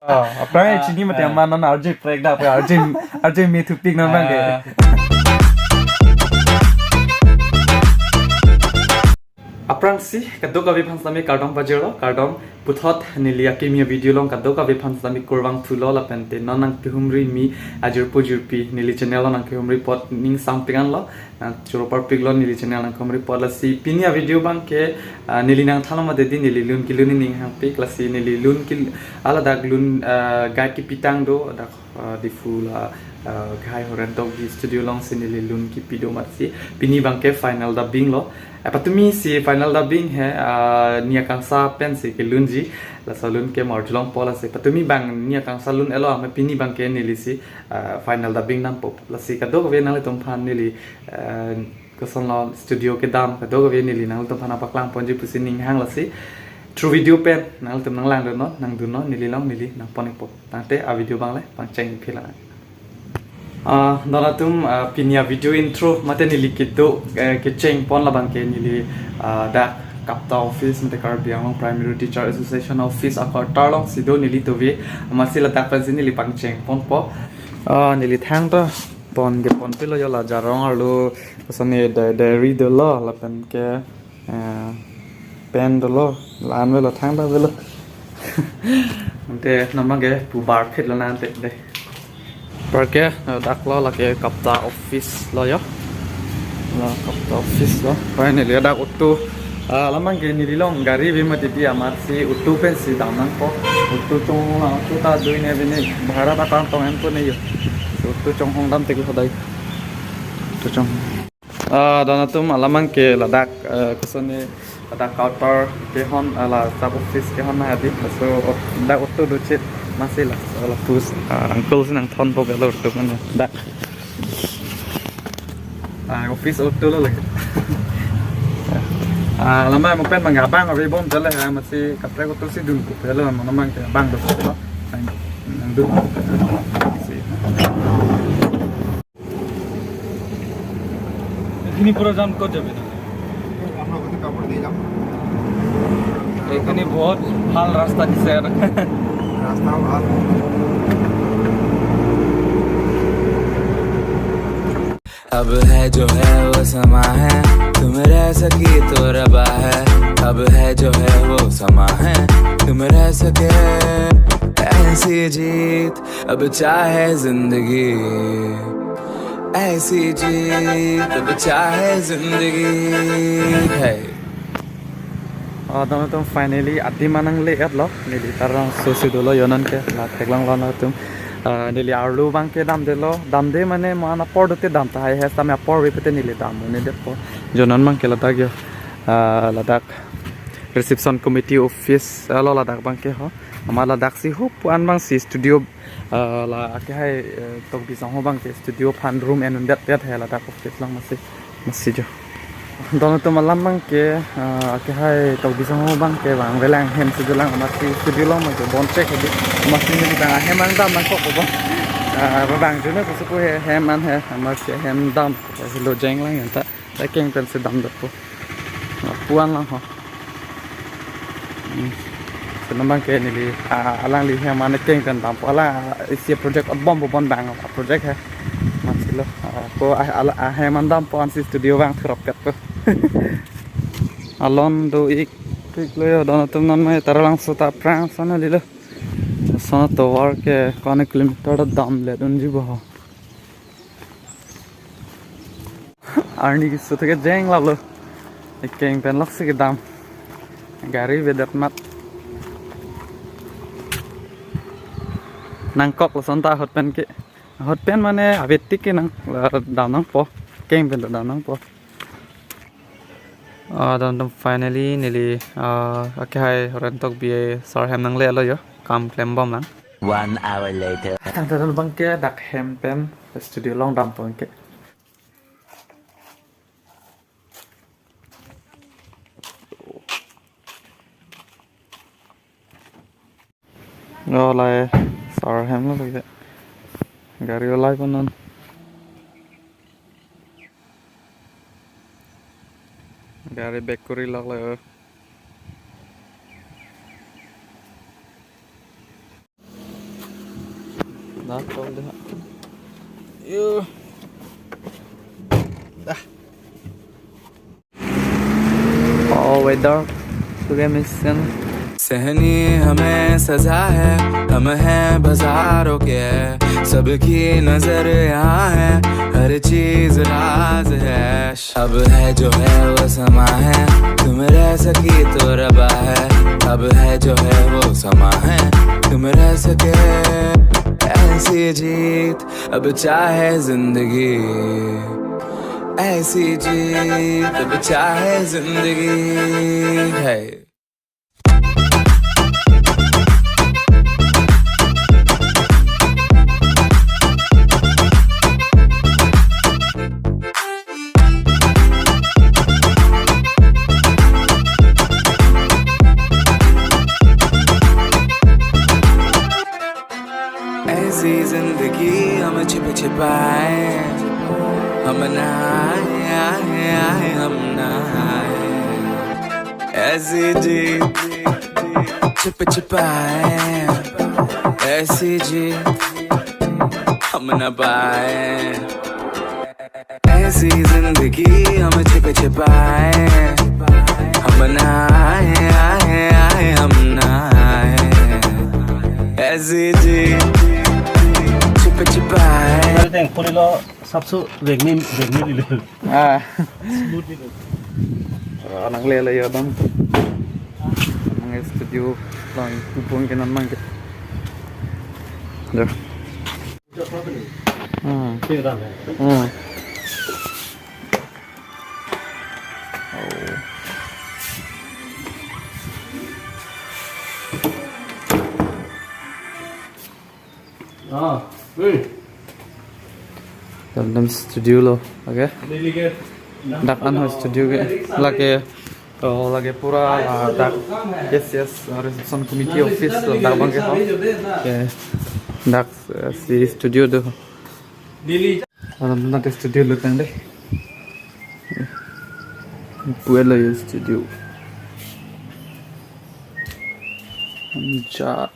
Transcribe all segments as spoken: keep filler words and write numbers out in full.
Oh, aphrang Ah, chini mati ah. Aman non R J prek da, R J, R J me thupik non bang ke. Ah. Aphrangsi, kadokave aphan sitame kardom pajirlo, kardom puthot neli akimi avideo along kadokave aphan sitame kurvangthulo lapen te non nangkehumri mi ajirpo jirpi neli channel along nangkehumri apot ning sampik anlo, nang choro parpiklo neli channel nangkehumri apot lasi pini avideo bang ke, ah, neli nangthanlo mate di neli lun kelun ning hangpik lasi neli lun ke aladak lun, ah, guide kepitang do, dak ah, Diphu la, ah, Khei Horen Tokbi studio alongsi neli lun kepi do amatsi pini bang ke final dubbing lo. Eh, patumi si final dubbing he, ah, ni akangsha pensi kelunji, laso lun ke marjulong po lasi patumi bang ni akangsha lun-etlo, ama pini bang ke neli si, ah, final dubbing dampo lasi kadokave nanglitum aphan neli, ah, kosonlo studio kedam kadokave neli nanglitum aphan nangpaklang ponji pusi ning hang lasi through video pen nanglitum nanglangdunnon, nangdunnon, neli along neli nangpon-ikpo. Tangte avideo bang le pangcheng phila. Ah, don atum, ah, pini avideo intro mate neli kedo, eh, kecheng pon labang ke neli, ah, dak KAPTA office mate Karbi Anglong Primary Teacher Association office akortar alongsi do neli tove, amatsi ladak pensi neli pangcheng ponpo. Ah, neli thangta pon ke ponpilo, yo la jarong arlo, kosonne di-, diary dolo lapen ke, eh, pen dolo, la-an avelo, thangta avelo. Ante non bang ke pu bar phit lo nante de. Bar ke, eh, dak lo lake KAPTA office lo yo. La KAPTA office lo. Finally dak auto, ah, labang ke neli along gari ave mati di amatsi auto pensi dam nangpo. Auto chong la auto ta dui ne bini bhara ta kantong enpo ne yo. Auto chonghong damteklo dai. Auto chong. Ah, don atum alam abang ke ladak, eh, kosonne ladak counter kehon, ah, la sub office kehon na adi, laso ot-, dak auto dochit, amatsi la, la pus, ah, uncle si nangthonpo avelo auto mane dak. Ah, office auto lo lake. Ah, alam abang mo pen bang abang ave bom jale ha, amatsi kaprek auto si dunpo avelo, alam abang ke abang do lo. Nang, nangdun. Si. এখিনি পুরো জাম কত যাবে? আমরা ওখানে কাপড় দিয়ে যাবো। এখানে বহুত ভাল রাস্তা দিছে আর। রাস্তাও ভালো। अब है जो है वो समा है, तुम रह सकी तो रबा है। अब है जो है वो समा है, तुम रह सके ऐसी जीत। अब चाहे जिंदगी ऐसी जीत, अब चाहे जिंदगी है। Ah, don atum finally adim an nangle-etlo, neli Taralangso si dolo yo non ke, la theklonglo non atum. Ah, neli arlo abang ke damdetlo, damde mane mo-an apor dote dam tahai he, sitame apor ave pute neli dam un-edetpo. Jo non abang ke ladak yo, ah, ladak reception committee office, ah, lo ladak abang ke ho. Amat ladak si ho pu-an abang si studio, ah, la akehai, eh, Tokbi Sangho abang ke studio aphan room en undet det he ladak office along amatsi, amatsi jo. Don atum alam abang ke, ah, akehai Tokbi Sangho abang ke vangvelang hem si dolang amatsi studio along abang ke bon chek hedi. Amatsi neli abang ahem an dam nangkok ko abang. Ah, abang june pusi pu he hem an he, amatsi hem dam. Lo jeng lang yanta. Ekeng pensi damdetpo. Ah, pu-an lang ho. Hmm. Lason abang ke neli, ah, alangli hem an ekeng pen dampo. Alang, ah, isi project abom bom abang, ah, project he. Amatsi lo. Ah, ko, ah, ala, ah, hem an dampo ansi studio vang thurap ket ko. Alon do-ik, ik lo yo, don atum non mai Taralangso ta aphrang ason kalilo. Lason atovar ke ko-an kilometer ta damlet unji bo ho. Arni keso thek ke jeng laplo. Ekeng pen loksi kedam. Gari avedet mat. Nangkok lason ta ahut pen ke. Ahut pen mane avetik ke nang, eh, dam nangpo. Ekeng pen dam nangpo. Ah, don atum finally neli, ah, akehai Horen Tokbi sar hem nangle-etlo yo. Kam klem bom lang. One hour later. Tangte don abang ke dak hem pen studio along dampo ke. Oh, lahai sar hem lo lake. Gari olai pon non. Gari back kori lak lo. Dah, tol dah. Yo. Dah. All way dark. Surya Mission. Sahni हमें सजा है, हम हैं बाजारों के, सबकी नजर यहाँ है, हर चीज राज है। अब है जो है वो समा है, तुम रह सकी तो रबा है। अब है जो है वो समा है, तुम रह सके। ऐसी जीत अब चाहे जिंदगी, ऐसी जीत अब चाहे जिंदगी है। ऐसी जिंदगी हम छिप छिपाए, हम ना आए, आए, आए, हम ना आए। ऐसी जीत छिप छिपाए, ऐसी जीत हम ना पाए। ऐसी जिंदगी हम छिप छिपाए, हम ना आए, आए, आए, हम ना आए। ऐसी जीत छिप छिपाए। Teng puri lo sapso vekni vekni dilo. Ah. Smooth dilo. Ah, nang le le yo dam. Nang studio lang kupon ke nang mang ke. Yo. Hmm. Hmm. Oh. Ah, hey. Dam dam studio lo, okay? Dak an ho studio ke, lake, oh, lake pura, ah, dak, yes, yes, ah, reception committee office lo, dak abang ke ho. Okay. Dak, eh, si studio do. Alam na ke studio lo tang dei. Puelo yo studio. Jat.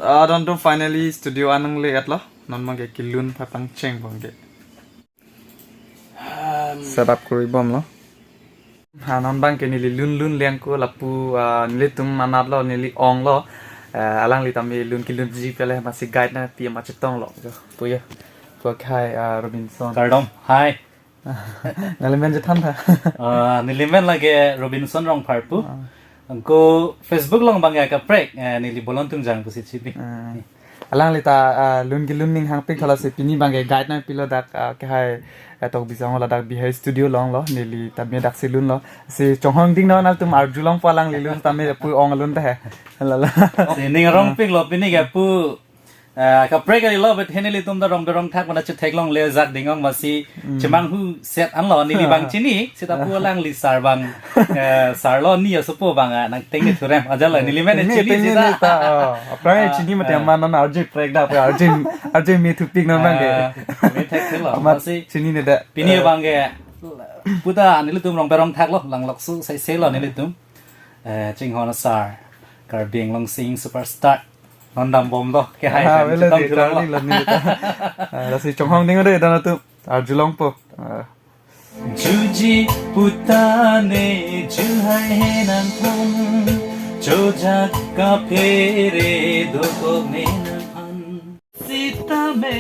Ah, don tu finally studio an nangle-et lo. Non abang ke kelun patang cheng abang ke. Set up kori bom lo. Ha, non abang ke neli lun lun liang ko lapu, ah, nelitum anat lo, neli ong lo. Eh, alangli tame lun kelunji pele masi guide nangpi ma chetong lo. Jo, pu ya. Pu akhai, ah, Robinson. Kardom. Hi. Nangli men chethan tha. Ah, neli men lake Robinson Rongpharpu. Ah. Anke Facebook along abang ke kaprek, eh, neli Bolon Tungjang pusi chipi. Ah. Alangli ta, ah, lun kelun ning hangpik tha lasi pini abang ke guide nangpi lo dak, ah, akhai, eh, Tokbijong ladak Bihari studio along lo, neli tame daksi lun lo. Si chonghong ding non nangtum arjulongpo alangli lun tame pu ong lun ta he. Lala. Si ning rongpik lo pini ke pu Eh, kaprek kali lo, bet he nelitum ta rong berong thak mana chetheklongle jak dingong masi chemanghu set an lo neli abang chini, seta pu alangli sar abang, eh, sar lo ni asopo abang, ah, nangteng ni thurem. Ajat lo neli men chini tengne seta. Neta, oh, aphrang chini mati aman non arje prek dak, arje, arje me thupik non abang ke. Ah, me thek thek lo, amat masi chinine dak. Pini abang ke, puta nelitum rong berong thak lo, langlok su sai sai lo nelitum. Eh, chinghon asar, Karbi Anglong singing superstar. Non dam bom lo, ke hai ah, kan, wele chetong di, thulang lo. Charli lo neli ta. Ah, lasi chonghong ding dei, dana tu. Arjulongpo. Ah. Juji putane, ju hai he nangphan, chojak kaphere dokok ne nangphan. Sitame,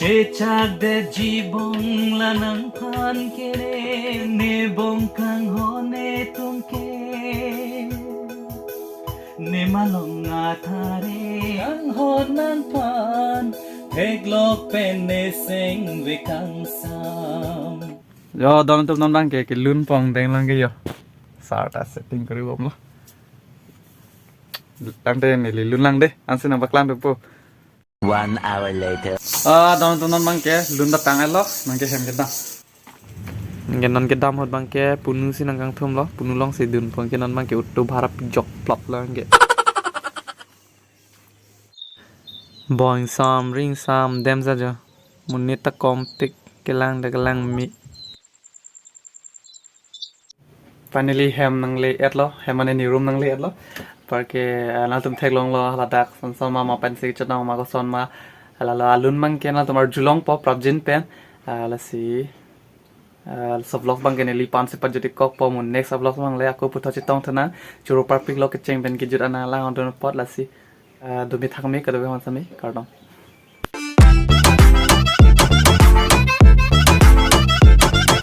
chechak detji bong la nangphan ke ne, ne bong kanghon netum ke. Ne malong athare. Kanghon nangphan, theklok pen ne sengve kangsam. Jo, don tu non abang ke, kelun pon deng lang ke jo. Sar ta setting kori bom lo. Tangte neli lun lang dei, ansi nangpaklang thupo. One hour later. Ah, don tu non abang ke, lun ta tang-et lo, nang ke hem kedam. Nang ke non kedam ahut abang ke, punu si nangkangthum lo, punu along si dunpo, nang ke non abang ke auto bhara pijok plop lo nang ke. Boing sam, ring sam, dem ja jo. Monit ta kompik, kelang ta kelang mi. Finally hem nangle-etlo, hem mane ne room nangle-etlo. Apar ke, ah, nangtum theklonglo ladak son son ma, ma pensi chetong ma, koson ma. Lalo alun abang ke nangtum arjulongpo prapjin pen. Ah, lasi, ah, laso vlog abang ke neli aphan si pajut-ik kokpo, mo next vlog abang le ako puthot chetong thanang. Choro parpiklo kecheng pen kejut ana lang-ongdun apot, lasi. Ah, dumi thakmi kadokave aphan sami, kardom.